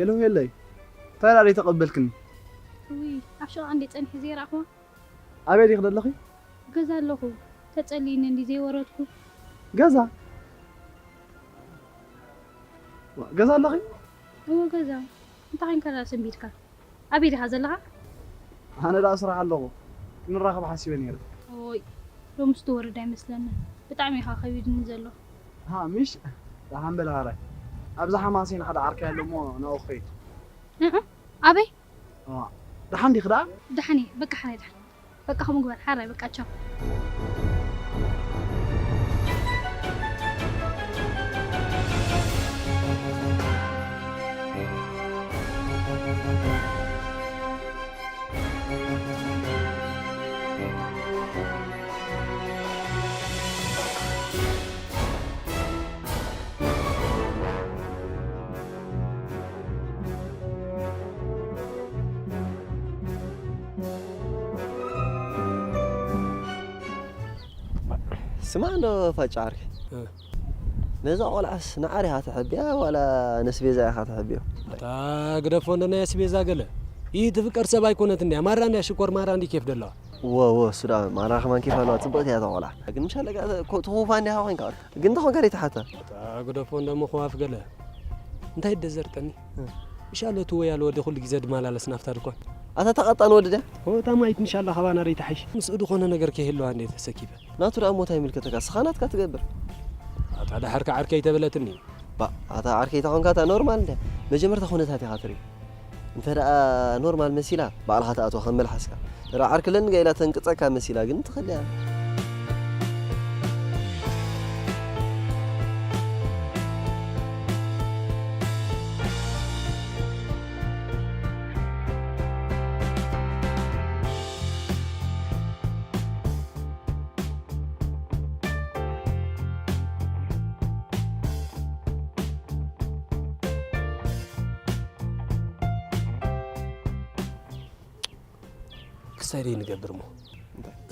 ሄሎ ሄለይ፣ እንታይ ደኣ ዘይተቐበልክኒ? ውይ ኣብ ሸቓ እንዴ ጸኒሐ ዘይረኣኹዋ። ኣበይ ዲኺ ዘለኺ? ገዛ ኣለኹ። ተጸሊኒ እንዲ ዘይወረድኩ። ገዛ? ገዛ ኣለኺ? እዎ ገዛ። እንታይ ኮይንካ ደኣ ሰንቢድካ? ኣበይ ዲኻ ዘለኻ? ኣነ ደኣ ስራሕ ኣለኹ። ክንራኸብ ሓሲበ ነይረ። ኦይ ሎምስ ትወርድ ኣይመስለንን። ብጣዕሚ ኢኻ ከቢድኒ ዘሎ። ሃ ምሽ? ደሓን በል ሃራይ። ኣብዛ ሓማሴን ሓደ ዓርከይ ኣሎ እሞ ናብኡ ክኸይድ። እእ ኣበይ? እዋ፣ ደሓን ዲኺ ደኣ? ደሓን እየ። በቃ ሓራይ ደሓን። በቃ ከምኡ ግበር ሓራይ በቃ ቻው። ስማ እንዶ ፋጫ ዓርከይ፣ ነዛ ቆልዓስ ንዓር ኢኻ ተሐብያ ዋላ ነስቤዛ ኢኻ ተሐብዮ? ኣታ ግደፎ እንዶ ናይ ኣስቤዛ ገለ። ይህ ትፍቀር ሰብ ኣይኮነት እንድያ፣ ማራ እንድያ ሽኮር ማራ እንዲ ኬፍ ደለዋ። እወ እወ፣ እሱ ደኣ ማራ ከማን ኬፍ ኣለዋ፣ ጽብቕቲ እያ እታ ቆልዓ። ግን ምሻ ለጋ ትኹፋ እንዲኻ ኮይንካ ግን እንተ ኾንካ ደይትሓታ። ኣታ ግደፎ እንዶ ምኽዋፍ ገለ። እንታይ ደዘርጠኒ? ምሻ ለቱ ወይ ኣለ ወዲ ኩሉ ግዜ ድማላለስ ናፍታ ድኳን። ኣታ ተቐጣን ወዲ ድያ? ሆታ ማይት ምሻ ኣላ ካባና ደይትሓይሽ። ምስኡ ዝኾነ ነገር ከይህልዋ እንዴ ተሰኪፈ። ናቱ ደኣ እሞ እንታይ ይምልከተካ? ስኻ ናትካ ትገብር። ኣታ ደሓር ከ ዓርከይ ተበለትኒ። ባእ ኣታ ዓርከይ ተኾንካ እታ ኖርማል እንድያ። መጀመርታ ኩነታት ኢኻ ትርኢ። እንተ ደኣ ኖርማል መሲላ ባዕልኻ ትኣትዋ ከም መልሓስካ። እንተ ደኣ ዓርኪ ኣለኒ ገ ኢላ ተንቅጸካ መሲላ ግን ትኽእል እያ። ክሳይ ደይ ንገብር እሞ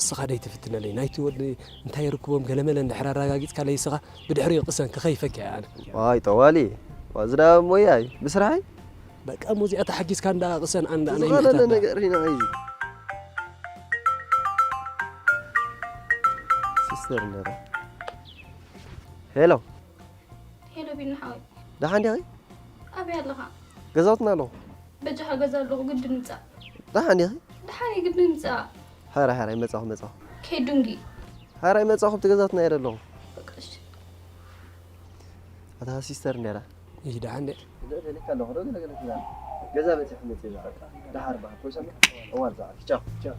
እስኻ ደይ ትፍትነለይ ናይቲ ወዲ እንታይ ርክቦም ገለመለ እንድሕር ኣረጋጊፅካለይ እስኻ ብድሕሪኡ ቅሰን ክኸይፈኪ እየ ኣነ። ዋይ ጠዋሊ ዋዝዳ ሞያይ ብስራይ በቃ ሙዚቃ ተሓጊዝካ እንዳ ቅሰን ኣንዳ ናይ ዝኾነ ምሕታት ነገር ኢና እዩ። ሲስተር ነረ ሄሎ ሄሎ ቢኒ ሓወይ ደሓን ዲኺ? ኣበይ ኣለኻ? ገዛውትና ኣለኹ። በጃኻ ገዛ ኣለኹ ግድን ምጻእ። ደሓን ዲኺ? ደሓን እየ ግድን ምጻእ። ሓራይ ሓራይ መጻኹ መጻኹ። ከይዱንጊ። ሓራይ መጻኹ ኣብቲ ገዛትና እየ ዘለኹ። በቃ እሺ። ኣታ ሲስተር እንድያ ደኣ። ይህ ደሓን ደ ገለ ተሊካ ኣለኹ ዶ ገለ ገለ ትዛረብ? ገዛ በጺሐ መጺአ እዛ በቃ። ደሓር በሃል። ኮይሰማ? እዋን ሰዓት። ቻው። ቻው።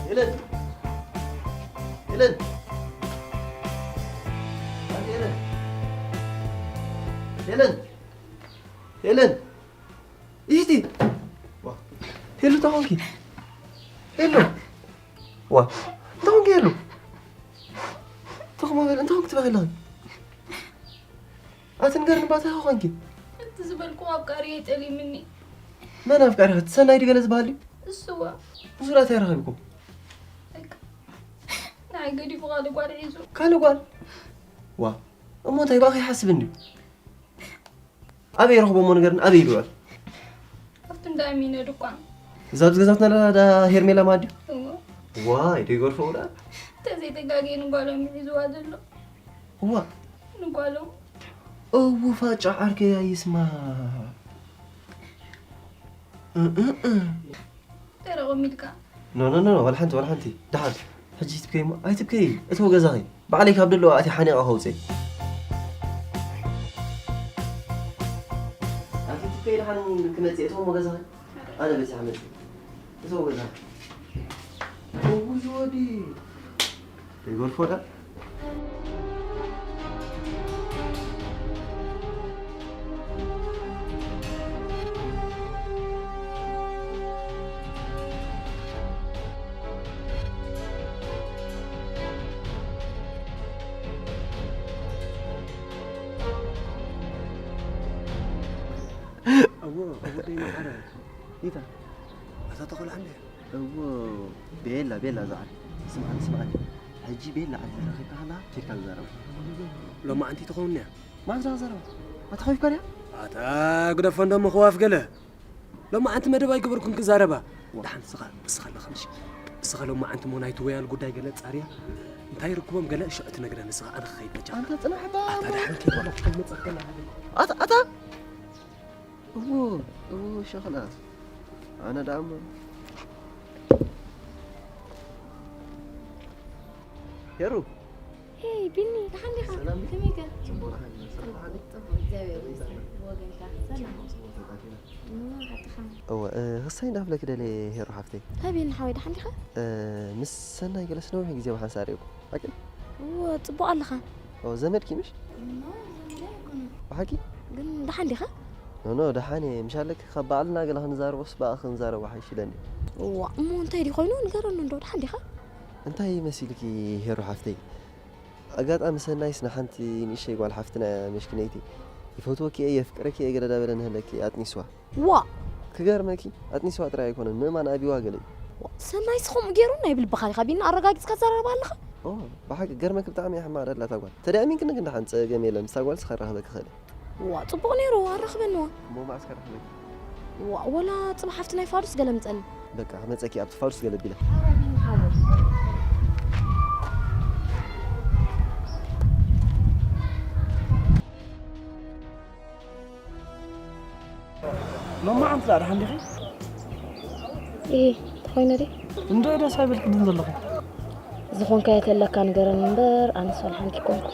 ሄለን ሄለን ኣንቲ ሄለን ሄለን ሄለን ይህቲ ዋ ሄሉ እንታይ ኾንኪ ሄሉ ዋ እንታይ ኾንኪ ሄሉ እንታይ ኾንኪ ትበኺ ኣለኺ ኣቲ ንገርኒ ባታ ኾንኪ እቲ ዝበልኩ ኣፍቃሪ ይጠሊምኒ መን ኣፍቃሪ እቲ ሰናይ ድገለ ዝበሃል እዩ እሱዋ ብዙራት ኣይረኸብኩም ንዓይ ገዲፉ ካልእ ጓል ሒዙ ካልእ ጓል ዋ እሞ እንታይ ብኣኺ ይሓስብ እንድዩ ኣበይ ረኽቦሞ ነገር ኣበይ ይድውዕል ኣብቲ እንዳ ኣሚነ ድኳን እዛ ኣብዚ ገዛትና ዳ ሄርሜላ ማዲ ዋይ ደይገርፎ ውዳ ተዘይተጋግየ ንጓሎም ይሒዝዋ ዘሎ እዋ ንጓሎም እው ፋጫ ዓርከይ ኣይስማ ደረቕ ሚልካ ኖ ኖ ኖ ዋላ ሓንቲ ዋላ ሓንቲ ደሓን ሕጂ ትብከይ እሞ ኣይትብከይ እተው ገዛኺ ባዕለይ ካብ ደለዋ ኣትየ ሓኒቐ ከውፅእ ኣቲ ትብከይ ደሓን ክመፅእ እተው እሞ ገዛኺ ኣነ በፂሐ መፅእ እተው ገዛኺ እውይ ወዲ ይጎርፎ ዳ ወደይ መዓረ። ይታ። ኣታ ተቆልዓ እንደ። እዎ፣ ቤላ፣ ቤላ፣ ዝዓል። ስምዓኒ፣ ስምዓኒ። ሕጂ ቤላ ዓዲ ረኺብካ ከላ፣ ኬድካ ዝዛረብ። ሎማዓንቲ ትኸውን እያ። ማን ዝዛረብ? ኣታ ኸይፍካ ድያ? ኣታ ግደፎ፣ እንዶ ምኽዋፍ ገለ። ሎማዓንቲ መደብ ኣይገበርኩን ክዛረባ። ዋ። ደሓን ንስኻ፣ ንስኻ ኣለኻ፣ ምሽ? ንስኻ ሎማዓንቲ እሞ ናይ ትወያል ጉዳይ ገለ ጻርያ። እንታይ ርክቦም ገለ እሾዕ ትነግረኒ ንስኻ፣ ኣነ ክኸይድ በጃ። ኣንታ ጽናሕ እባ። ኣታ ደሓን ኪድ በሎ። ኣይመጸከላ። ኣታ፣ ኣታ። እዎ፣ እዎ፣ ሸኽላት። ኣነ ደኣ እሞ። ሄሩ። ሄይ፣ ቢኒ፣ ደሓን ዲኻ? ሰላም ዲኻ? ከመይ ከ? ጽቡቕ ደሓን፣ ሰላም ደሓን። ጽቡቕ፣ እግዚኣብሔር ይመስገን። ብወገንካ ሰላም። ጽቡቕ፣ ጽቡቕ፣ ተጣፊና። እሞ፣ ሓትኻ? እወ፣ እ፣ ክሳይ እንዳብለኪ ደልየ ሄሩ ሓፍተይ። ሃይ ቢኒ ሓወይ፣ ደሓን ዲኻ? እ፣ ምስ ሰናይ ገለስ ነዊሕ ግዜ ብሓንሳብ ርኤኩም። ሓቂ? እወ፣ ጽቡቕ ኣለኻ። ኦ፣ ዘመድኪ ምሽ? ኖ፣ ዘመደይ ኣይኮነን። ብሓቂ? ግን ደሓን ዲኻ? ኖ፣ ኖ፣ ደሓን እየ። ምሽ ኣለኪ ካብ ባዕልና ገለ ክንዛረቦስ ብኣ ክንዛረቦ ሓይሽ ኢለኒ። እዋ፣ እሞ እንታይ ድዩ ኮይኑ? ንገረኒ እንዶ፣ ደሓን ዲኻ? እንታይ መሲልኪ ሄሩ ሓፍተይ? ኣጋጣሚ ሰናይስ ንሓንቲ ንእሽተይ ጓል ሓፍትና እያ፣ መሽኪነይቲ። ይፈትወኪ እየ፣ የፍቅረኪ እየ ገለ ዳበለ ንህለኪ ኣጥኒስዋ። ዋ! ክገርመኪ፣ ኣጥኒስዋ ጥራይ ኣይኮነን፣ ምእማን ኣቢዋ ገለ እዩ። ዋ፣ ሰናይስ ከምኡ ገይሩ ናይ ብልብኻ ዲኻ ቢኒ ኣረጋጊጽካ ትዘራረባ ኣለኻ? ኦ፣ ብሓቂ ገርመኪ ብጣዕሚ እያ ሕማቕ ደላ እታ ጓል። ተደኣሚንክኒ ግን ደሓን ጸገም የለን፣ ምስታ ጓልስ ከራኽበኪ እኽእል እየ። ዋ፣ ጽቡቕ ነይሩ፣ ኣረኽበንዋ። እሞ መዓስ ከራኽበኪ? ዋ፣ ወላ ጽባሕ ኣብቲ ናይ ፋዱስ ገለ ምጸኒ። በቃ፣ ክመጸኪ ኣብቲ ፋዱስ ገለ ቢለ። ሎማዓንቲ ደኣ ደሓን ዲኺ? እ፣ ተኾይነ ድየ? እንዶ ደስ ኣይበልኪ ድን ዘለኺ? ዝኾንካዮ ተለካ ንገረኒ እምበር፣ ኣነስ ዋላ ሓንቲ ኣይኮንኩ።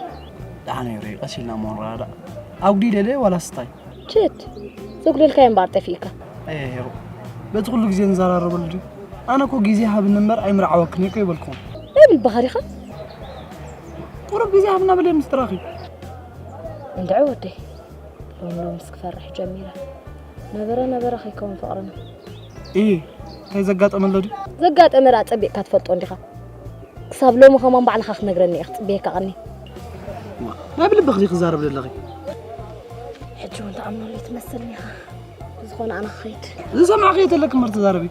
ደሓን እዩ፣ ርኢ፣ ቀስ ኢልና እሞ ንረዳዳእ። ኣጉዲለ ድየ ዋላስ እንታይ? ችድ፣ ዘጉደልካዮ እምበኣር ጠፊእካ። ኣየ ሄሩ፣ በቲ ኩሉ ግዜ ንዘራረበሉ ድዩ? ኣነ እኮ ግዜ ሃብኒ እምበር ኣይምርዓወክን እየ እኮ ይበልኩኹም። ናይ ብልብኻ ዲኻ? ቁሩብ ግዜ ሃብና በለ ምስ ጥራኺ። እንድዒ ወደይ፣ ሎም ሎምስ ክፈርሕ ጀሚረ። ነበረ ነበረ ከይከውን ፍቕርና። እ፣ እንታይ ዘጋጠመ ኣሎ ድዩ? ዘጋጠመ ደኣ ጸቢቕካ ትፈልጦ እንዲኻ። ክሳብ ሎሚ ከማን ባዕልኻ ክትነግረኒ እየ ክጽበየካ ቀኒ። ናይ ብልብኺ ዲኺ ክዛረብ ዘለኺ? ሕጂ እውን ትኣምነሉ ትመስልኒ ኢኻ። ብዝኾነ ኣነ ክኸይድ። ዝሰማዕኽዮ ተለኪ እምበር ተዛረቢ።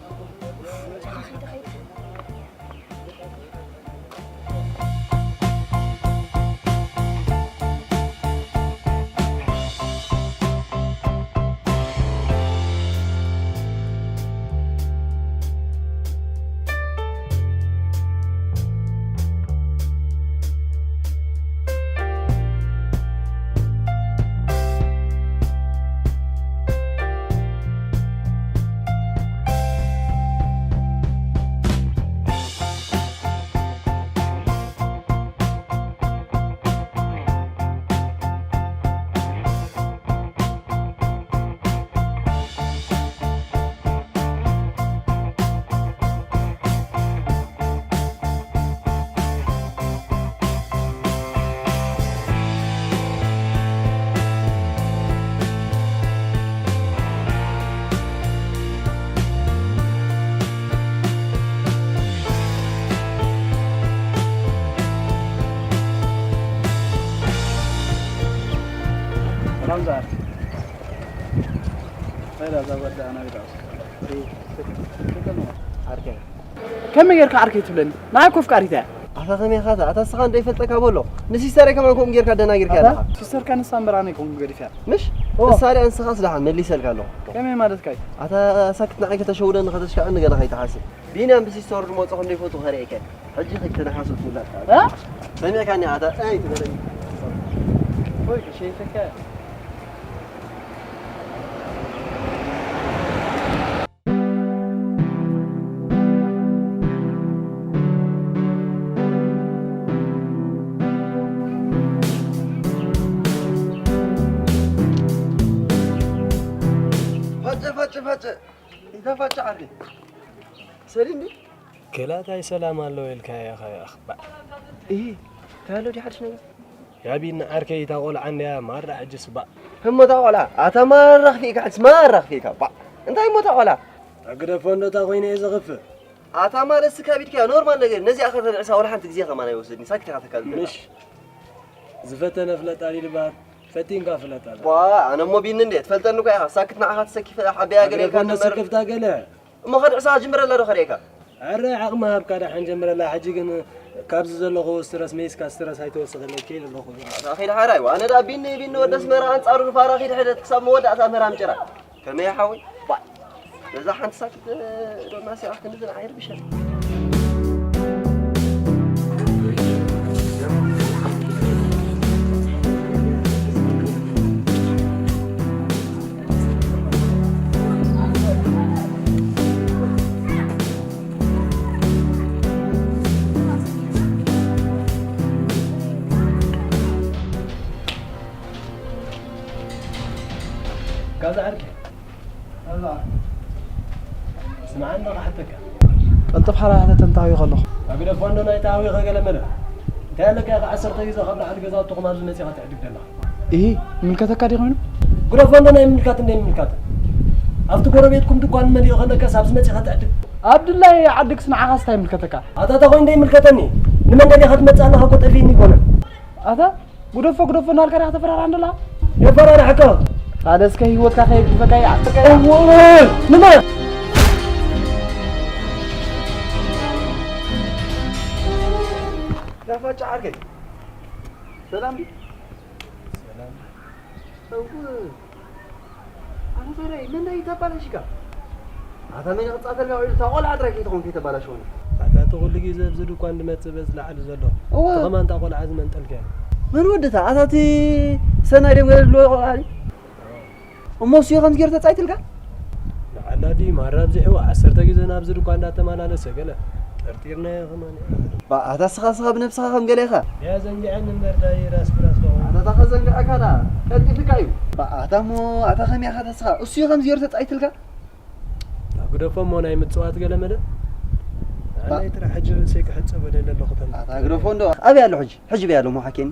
ሰላም ዛር። ኸይዳ እዛ ጓል ደኣ ናበይ ደኣ? ዓርከይ። ከመይ ጌርካ ዓርከይ ትብለኒ? ንዓይ እኮ ኣፍቃሪት እያ። ኣታ ከመይ ኢኻ? ኣታ እስኻ እንዶ ይፈልጠካ በሎ። ንሲስተረይ ከማን ከምኡ ጌርካ ደናጊርካ ኣታ ኣለኻ። ሲስተርካ ንሳ እምበር ኣነ ኣይኮንኩ ገዲፍያ። ምሽ? ኦ። ንሳ ድኣ ንስኻስ ደሓን መሊሰልካ ኣለኹ። ከመይ ማለትካ እዩ? ኣታ ሳክት ንዓይ ከተሸውደኒ ከተሽካዕኒ ገለ ከይትሓስብ። ቢንያም ብሲስተሩ ዝመጾ ክንደይ ፈቱ ከርእየካ። ሕጂ ከይተነሓሱ ትውላድ። እ? ሰሚዕካኒ ኣታ? ኣይ ትበለኒ። ወይ ከሸይፈካ። ፋጨ፣ ፋጨ፣ ፋጨ። እንታይ ፋጨ ዓርከይ? ሰሊም ድዩ? ገላታይ ሰላም ኣሎ ኢልካዮ ኢኻ ኣኽባዕ። እሂ፣ እንታይ ኣሎ ድዩ ሓድሽ ነገር? ያቢን ዓርከይ፣ እታ ቆልዓ እንድያ ማራ ሕጅስ ባእ። እሞ እታ ቆልዓ፣ ኣታ ማራ ክፊእካ ሕጅስ ማራ ክፊእካ ባእ። እንታይ እሞ እታ ቆልዓ? ኣግደፎ እንዶ እታ ኮይነ እየ ዘኽፍእ። ኣታ ማለት ስካቢድካ ኖርማል ነገር፣ ነዚኣ ከተልዕሳ ወላ ሓንቲ ግዜ ከማን ኣይወሰድኒ፣ ሳክት ኢኻ ተካል። ምሽ ዝፈተነ ፍለጥ ኣልዩ ድበሃል። ፈቲንካ ፍለጥ ኣላ። ዋ ኣነ እሞ ቢኒ እንዴ ትፈልጠኒ እኮ ኢኻ። ሳክት ንዓኻ ተሰኪፈ ሓበያ ገለ ኢልካ ኣግሬኮ ንበር። ስክፍታ ገለ። እሞ ከድዕሳ ጅምረላ ዶ ከርእየካ። ኣረ ዓቕሚ ሃብካ ደሓን ጀምረላ። ሕጂ ግን ካብዚ ዘለኹ ስትረስ መይስካ ስትረስ ኣይተወስኸለይ ከይድ ኣለኹ። ኣታ ኸይድ ሓራይ ዋ ኣነ ዳ ቢኒ ቢኒ ወደ ኣስመራ ኣንጻሩ ንፋራ ኸይድ ሕደት ክሳብ መወዳእታ ኣስመራ ምጭራ። ከመይ ሓወይ ባ ነዛ ሓንቲ ሳክት ዶና ሲራ ክንዝን ኣይርብሸን። ጋዛ ዓርኪ ስምዓኒ ዶ ክሓተካ? ቀልጥፍ ሓራ ሕተት እንታዊ ከለኹ። ኣብ ግደፎ እንዶ ናይ ተሃዊኸ ገለ መለ። እንታይ ኣለካ ኢኻ ዓሰርተ ግዜ ካብ ላዕሊ ገዛውትኹም ኣብዚ መጺኻ ትዕድግ ዘለኻ? ኢሂ፣ ይምልከተካ ድዩ ኮይኑ? ግደፎ እንዶ ናይ ምምልካት እንደ ምምልካት። ኣብቲ ጎረቤትኩም ድኳን መሊኡ ከለካስ ኣብዚ መጺኻ ትዕድግ? ኣብ ድላይ ዓድግስ ንዓኻስ እንታይ ይምልከተካ? ኣታ እንታይ ኮይኑ እንደ ይምልከተኒ? ንመን ደሊኻ ትመጽእ ኣለኻ እኮ ጠፊእኒ ይኮነ። ኣታ ግደፎ ግደፎ እናልካ ዲኻ ተፈራርሓ እንደላ? የፈራርሐካ። ካልእ እስከ ህይወትካ ከየግድፈካ ይዓጥቀ። እወ፣ ንመን? ያፋጫ ዓርከይ። ሰላም ድዩ? ሰላም። እው። ኣነ ታዲያ መን ዳይ ተባላሽካ? ኣታ መን ክጻተልካ ውዒሉ እታ ቆልዓ ጥራይ ከይትኾን ከይተባላሽወኒ። ኣታ እቲ ኩሉ ግዜ ኣብዚ ድኳን ድመጽእ በዚ ላዕሊ ዘሎ። እወ። እቲ ከማን እታ ቆልዓ ዝመንጠልካያ። መን ወዲ እታ? ኣታ እቲ ሰናይ ደም ገለ ድልዎ ቆልዓ ድዩ? እሞ እሱ እዩ ከምዚ ገይሩ ተጻይትልካ? ንዓላ ድዩ ማራ ኣብዚሕዎ ዓሰርተ ግዜ ናብዚ ድኳን እንዳተመላለሰ ገለ ጠርጢርናዮ ከማን ኢና። ባ ኣታ ስኻ ስኻ ብነብስኻ ከም ገለ ኢኻ። ድያ ዘንጊዐኒ እምበር ዳይ ራስ ብራስ ዶ። ኣታ እታ ከዘንግዐካ ዳ ቀልጢፍካ እዩ። ባ ኣታ እሞ ኣታ ከመይ ኢኻ ተስኻ እሱ እዩ ከምዚ ገይሩ ተጻይትልካ? ግደፎ እሞ ናይ ምጽዋት ገለ መለ። ባ- ኣነ ጥራሕ ሕጂ ርእሰይ ክሕጸብ ደለ ኣለኹ ተም። ኣታ ግደፎ እንዶ ኣበይ ኣሎ ሕጂ? ሕጂ በይ ኣሎ እሞ ሓኬኒ።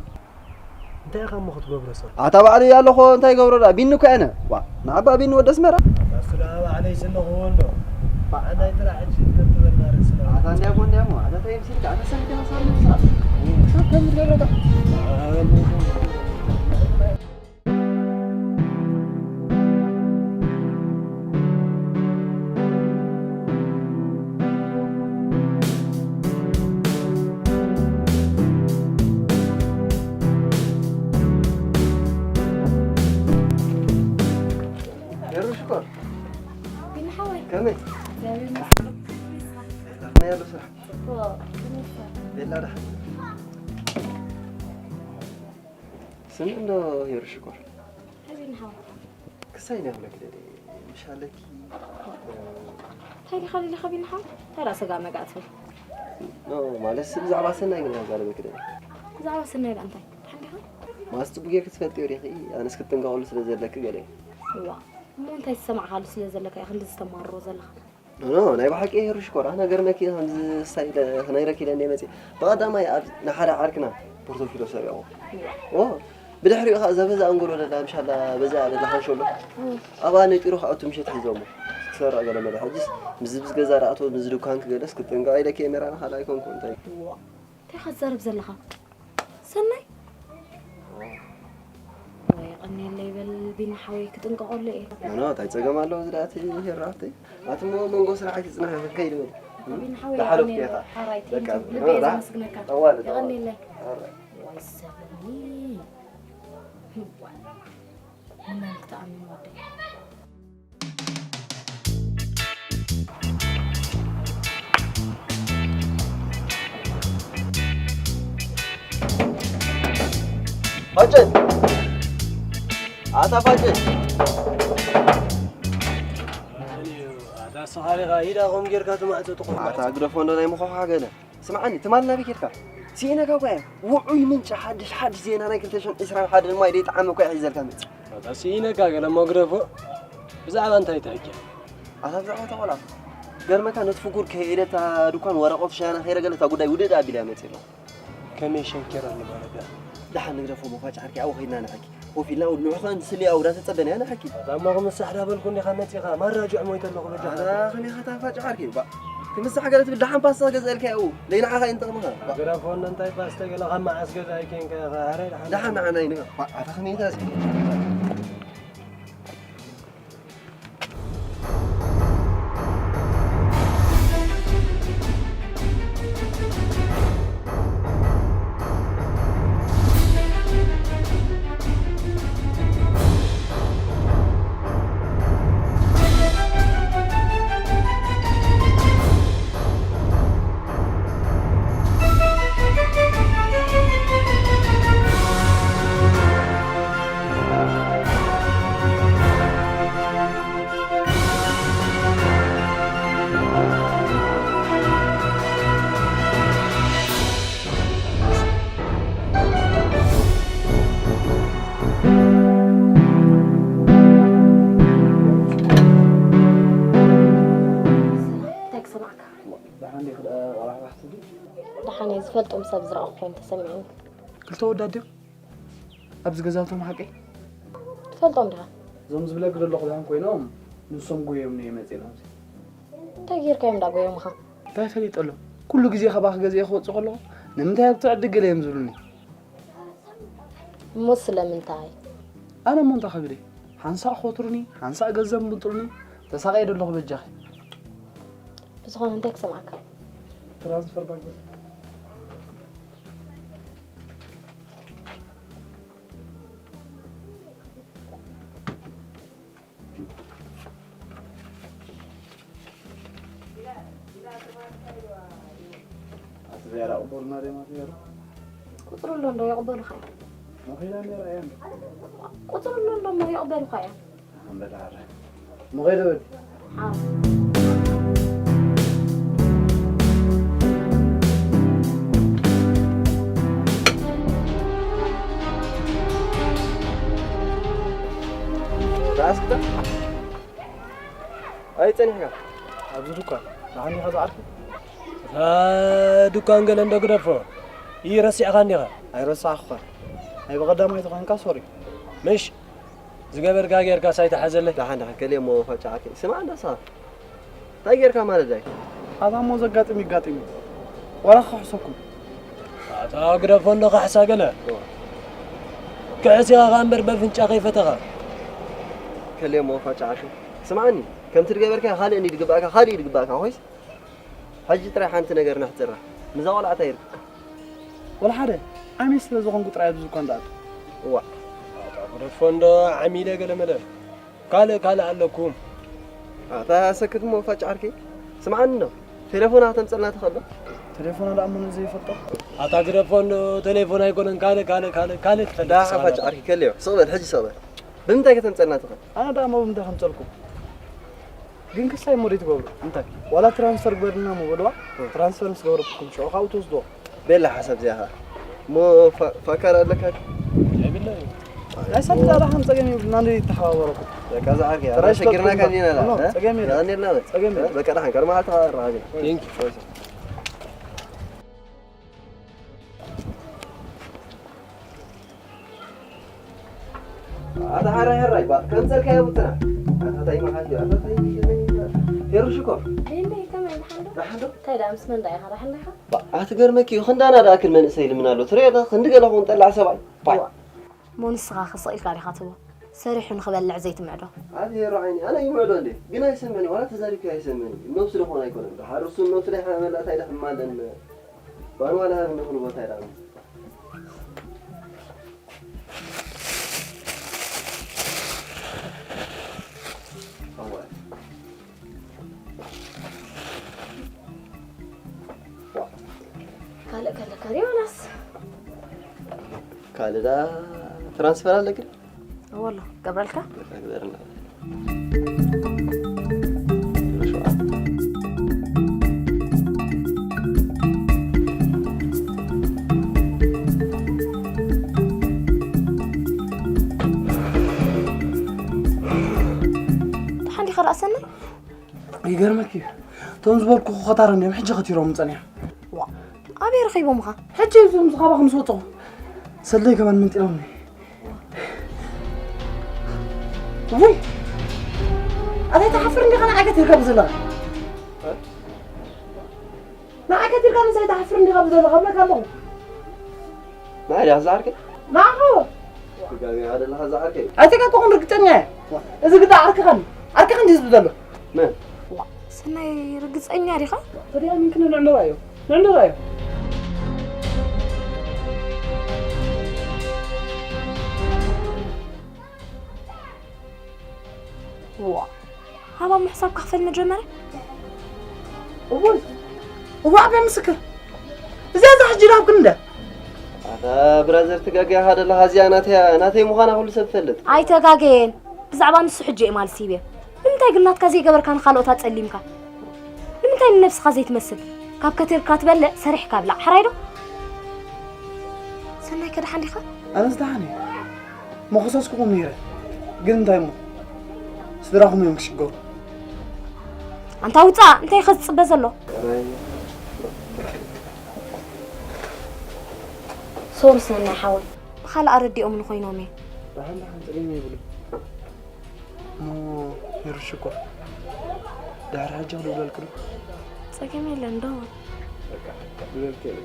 እንታይ ኢኻ እሞ ክትገብሮ ሰብ? ኣታ ባዕሉ እያ ኣለኹ እንታይ ይገብሮ ዳ ቢኒ እኮ ኣነ። ዋ ንዓባ ቢኒ ወደ ኣስመራ። ኣታ እሱ ደኣ ባዕለይ ዘለኹዎ እንዶ። ኣነ ጥራሕ ሕጂ ከም ትበልና ርእስና። ኣታ እንዲያሞ እንዲያሞ ኣታ እንታይ ይምስልካ ኣታ ሰብ እንታይ መሳሉ ምሳሉ። ሰብ ከም ዝገብሮ ዳ። ሄሩ ሽኮር ቢኒ ሓወይ ከመይ እግዚኣብሔር ይመስገን። ከመይ ኣሎ ስራሕ ጽቡቕ፣ ከመይ ይመስገን? ቤላ ደሓን ስሚ እንዶ ሄሩ ሽኮር ሓቢን ሓው ክሳይ ናይ ብለክ ደደ ምሻለኪ እንታይ ዲኻ ደሊኻ ቢኒ ሓው? እንታይ ደኣ ስጋ መጋእቲ ኖ ማለት ብዛዕባ ሰናይ ግን ዛረበኪ ደደ ብዛዕባ ሰናይ ደኣ እንታይ ሓንዲኻ? ማስ ጽቡቅ ጌርኪ ትፈልጥዮ ዲኺ ኣነስ ክትጥንቀቐሉ ስለ ዘለኪ ገለ ዋ እሞ እንታይ ዝሰማዕካሉ ስለ ዘለካ ኢኻ ክንድዚ ዝተማርሮ ዘለኻ? ኖ ናይ ብሓቂ ሄሩ ሽኮር ኣነ ገርመኪ ከምዚ ስታይል ክነግረኪ ኢለ እንደ መፅእ ብቐዳማይ ኣብ ንሓደ ዓርክና ፖርቶፊሎ ሰሪቑ ኦ ብድሕሪኡ ከዓ እዛ በዛ ኣንጎሎ ደላ ምሻላ በዛ ደላ ሓንሾሎ ኣብኣ ነጢሩ ከዓ እቲ ምሸት ሒዞሞ ክሰርቕ ገለ መለ ሕጅስ ምስ ምስ ገዛ ዳኣቶ ምስ ድኳን ክገለስ ክትጥንቀቕ ኢለ ካሜራ ንኻልእ ኣይኮንኩ እንታይ እንታይ ኢኻ ትዛረብ ዘለኻ ሰናይ ወይ ቀኒለይ በል ቢኒ ሓወይ ክጥንቀቐሉ እየ ኖ እንታይ ፀገም ኣለዎ ዝዳእቲ ሄራ ኣቲ ኣቲ ሞ መንጎ ስራሕ ኣይትፅናሕ ክንከይድ በል ቢኒ ሓወይ ብሓለፍኩ የቐንየለይ ኢኻ ሓራይ በቃ ልበይ ዘመስግነካ ጠዋል የቐንየለይ ጠዋል ወይ ሰለኒ እዋይ ንመን ክትኣምን ወደይ ፋጭን ኣታ ፋጭን ኣታ ስኻ ኢኻ ኢዳ ከም ጌርካ ትማዕጾ ትኾን ኣታ ግደፎ እንዶ ናይ ምኾኻ ገለ ስምዓኒ ትማል ናበይ ኬድካ ስኢነካ እኳ እየ ውዑይ ምንጪ ሓድሽ ሓድሽ ዜና ናይ ክልተ ሽሕን ዕስራን ሓደን ማይ ደይጠዓመ እኳ እየ ሒዘልካ መፅእ ኣታ ስኢነካ ገለ እሞ ግደፎ ብዛዕባ እንታይ ትሕኪ ኣታ ብዛዕባ እታ ቆልዓ ገርመካ ነቲ ፍጉር ከይደ እታ ድኳን ወረቐቱ ሸያና ከይረ ገለ እታ ጉዳይ ውድድ ኣቢለ እያ መፅእ ኣለኹ ከመይ ሸንኪራኒ ማለት እያ ደሓን ንግደፎ መፋጭ ዓርኪ ኣብኡ ከይድና ንሓኪ ኮፍ ኢልና ንዑ ኸዓ ንስሊ ኣብኡ ዳተፀበና ኢና ንሓኪ ኣታ እሞ ክምሳሕ ዳበልኩ እንዲኻ መፂኻ ማራ ጅዕሞ ይተለኹ በጃኻ ኣታ ከመይ ኸታ ፋጭ ዓርኪ ባ ክምሳሕ ገለ ትብል ደሓን ፓስታ ገዛእልካ እዩ። ለይንዓኻ ይንጠቕምኻ። ግራፎን እንታይ ፓስታ ገለ ካብ መዓስ ገዛ ኣይኬንካ ኢኻ? ኣረ ደሓን። ደሓን ንዓና ይንኻ። ኣታ ከመይ ተረስ? እንታይ ክሰማዕካ? ደሓን ዲኺ ደኣ? ደሓን እየ። ዝፈልጦም ሰብ ዝረኣኹ ኮይኑ ተሰሚዑኒ። ክልተ ወዳት ድዮም ኣብዚ ገዛውቶም ሓቀይ? ትፈልጦም ዲኻ? እዞም ዝብለኪ ዘለኹ ደሓን ኮይኖም ንሶም ጎዮም ንየ መጺኦም ኣብዚ። እንታይ ጌርካዮም ደኣ ጎዮምኻ? እንታይ ፈሊጠሎም? ኩሉ ግዜ ካባኺ ገዚኤ ክወጽእ ከለኹ ንምንታይ ኣብቲ ዕድል ገለ እዮም ዝብሉኒ። እሞ ስለምንታይ? ኣነ እሞ እንታይ ክብል እየ? ሓንሳእ ክወትሩኒ፣ ሓንሳእ ገንዘብ ምጥሉኒ፣ ተሳቕየ ደለኹ በጃኺ። ብዝኾነ እንታይ ክሰምዓካ? ትራንስፈር ባንክ። ኣቲ ቬራ ቅቡልና ደማ ቬራ። ቁጽሪ ኣሎ እንዶ የቕበሉኻ እዮም። መኺና ነራ እያ። ቁጽሪ ኣሎ እንዶ እሞ የቕበሉኻ እዮም። ኣንበዳረ። መኺና በል። ኣዎ። ራስክታ? ኣይ ጸኒሕካ? ኣብዚ ዱኳን። ንዓኒ ኸዛ ዓርኪ? እታ ዱኳን ገለ እንዶ ግደፎ። ይረሲዕኻ እንዲኻ? ኣይረሳዕኹኻ። ናይ ብቐዳማይ ተኾንካ ሶሪ። ምሽ? ዝገበርካ ጌርካ ሳይተሓዘለይ። ደሓን ደሓን ከልየ እሞ ፋጫ ዓርኪ። ስማዕ እንዶ ንስኻ። እንታይ ጌርካ ማለት ዳይ? ኣታ እሞ ዘጋጥም ይጋጥም እዩ። ዋላ ክሕሰኩም። ኣታ ግደፎ እንዶ ካሕሳ ገለ። እዋ። ክሕስ ኢኻ ኸኣ እምበር በፍንጫ ከይፈተኻ። ከልየ እሞ ፋጫ ዓርኪ። ስምዓኒ፣ ከምቲ ዝገበርካዮ ካልእ እንድዩ ዝግባእካ፣ ካልእ እዩ ዝግባእካ ኮይስ። ሕጂ ጥራይ ሓንቲ ነገር ንሕጽራ። ንዛ ቆልዓ እንታይ ይርክብካ? ወላ ሓደ፣ ዓሚል ስለ ዝኾንኩ ጥራይ ኣብዚ እኳ እንዳኣቱ። እዋ። ኣታ ግደፎ እንዶ ዓሚለ ገለመለ። ካልእ ካልእ ኣለኩም። ኣታ ሰክት እሞ ፋጭ ዓርከይ። ስምዓኒ እንዶ፣ ቴሌፎና ከተምጸልና ትኽእል ዶ? ቴሌፎና ደኣ መን እዩ ዘይፈልጦ? ኣታ ግደፎ እንዶ፣ ቴሌፎን ኣይኮነን፣ ካልእ፣ ካልእ፣ ካልእ፣ ካልእ ትፈልጥ ዳኻ ትስማዕ ፋጭ ነበር። ዓርከይ፣ ከልዮ፣ ስቕ በል፣ ሕጂ ስቕ በል። ብምንታይ ከተምጸልና ትኽእል? ኣነ ደኣ እሞ ብምንታይ ከምጸልኩም? ግን ክሳይ እሞ ደይ ትገብሩ? እንታይ? ዋላ ትራንስፈር ግበርልና እሞ በልዋ፣ እ። ትራንስፈር ምስ ገበረትኩም ሽዑ ካብኡ ትወስድዎ። ቤላ ሓሳብ እዚኣ ኸኣ። እሞ ፋ-፣ ፋካር ኣለካ? የብለይን። ናይ ሰብ ዳኣ ደሓን ጸገም የብልና፣ እንደ ይተሓባበረኩም። በቃ፣ እዛ ዓርኪ፣ ጥራይ ኣነ ሸጊርና ሽጠጥኩም ካሊና ላ፣ ኖ፣ እ? ጸገም የለን። የቐኒልና በል። ጸገም የለን። በቃ፣ ደሓን፣ ከርማ ሓልታ ራሃቢ። ቴንክ ዩ። ኣታ ሓራይ ሕራይ፣ ባ፣ ከምሰልካ የብትና። ኣታ ታይ መሓዝ እዩ? ኣታ ታይ ይሽመኝ? ሄሩ ሽኮር። ቤንደይ፣ ከመይ ደሓን ዶ? ደሓን ዶ? እንታይ ደኣ ምስ መን ደኣ ኢኻ? ደሓን ዲኻ? ባ፣ ኣትገርመኪ እዩ። ክንዳና ደኣ ክል መንእሰይ ልምን ኣሎ። ትሪኦ ዶ? ክንዲ ገለ ኹን ጠላዕ ሰብኣይ። ባ። ዋ። እሞ ንስኻ ከ ስቕ ኢልካ ዲኻ ትብሎ? ሰሪሑ ንኽበልዕ ዘይትምዕዶ? ኣቲ ሄሮ ዓይኒ፣ ኣነ ይምዕዶ እንዴ? ግን ኣይሰምዕን እዩ። ዋላ ተዛሪብካ ኣይሰምዕን እዩ። ነብሱ ዶ ኾን ኣይኮነን? ደሓር እሱ ነብሱ ዳይ ሓመላ እንታይ ደሕማ ኣለን? ባን ዋላ ሃብ ንኹን ቦታ ይዳም። ኣዋ። ካልእ ከለካ ድዩ ዋላስ? ካልእ ዳ ትራንስፈር ኣለኪ? እወ ኣሎ፣ ገብረልካ? በቃ ግበርና። ደሓን ዲኻ ደኣ ሰናይ? ይገርመኪ እዩ። እቶም ዝበልኩ ኸታረ እንዲዮም ሕጂ ኸቲሮም ጸኒሖም። ዋ፣ ኣበይ ረኺቦምኻ? ሕጂ እዞም ዝኻባኹ ምስ ወጽኹ። ሰለይ ከማን መንጢሎምኒ። ውይ! ኣታ ኣይትሓፍር እንዲኻ ንዓይ ገቲርካ ብዘላ? ንዓይ ከቲርካ ምሳይ ትሓፍር እንዲኻ ብዘሎ ከብለካ ኣለኹ። ንዓይ ድያ ዝዓርከይ? ንዓኻ ትጋገ ኣለኻ ዝዓርከይ? ኣይተጋገኹን ርግጸኛ እየ። እዚ ግዳ ዓርክኻን ዓርክኻን ድዩ ዝብል ዘሎ? መን? ሰናይ ርግጸኛ ዲኻ? ተደያሚንክኒ ንዕንደራዮ ንዕንደራዮ ዋ ሃባ ምሕሳብ ክኽፈል መጀመርያ እዋይ እዋዕ በምስክር እዚኣ እዛ ሕጂ ዳብክን እንደ ኣታ ብራዘር ትጋገ ኢኻ ዘለኻ እዚኣ ናተይ ናተይ ምዃና ኩሉ ሰብ ትፈልጥ። ኣይተጋገየን ብዛዕባ ንሱ ሕጂ እየ ማለት ስይበ ንምንታይ ግልናትካ ዘይገበርካ ንኻልኦት ኣጸሊምካ ንምንታይ ንነብስኻ ዘይትመስል ካብ ከቲርካ ትበልዕ ሰሪሕካ ብላዕ ሕራይ ዶ ሰናይ ከድሓን ዲኻ ኣነስ ደሓን እየ መኸሰስኩኹም ነይረ ግን እንታይ እሞ ስድራኹም እዮም ክሽገሩ ኣንታ ውፃእ እንታይ ኢኸ ዝፅበ ዘሎ ሶሪ ሰናይ ሓወይ ብኻልእ ኣረዲኦም ንኮይኖም እየ ደሓን ደሓን ጸገም የብሉ እሞ ሄሩ ሽኮር ድሕሪ ሕጂ ክድውለልክሉ ፀገም የለን ዶ ድበልክ የለ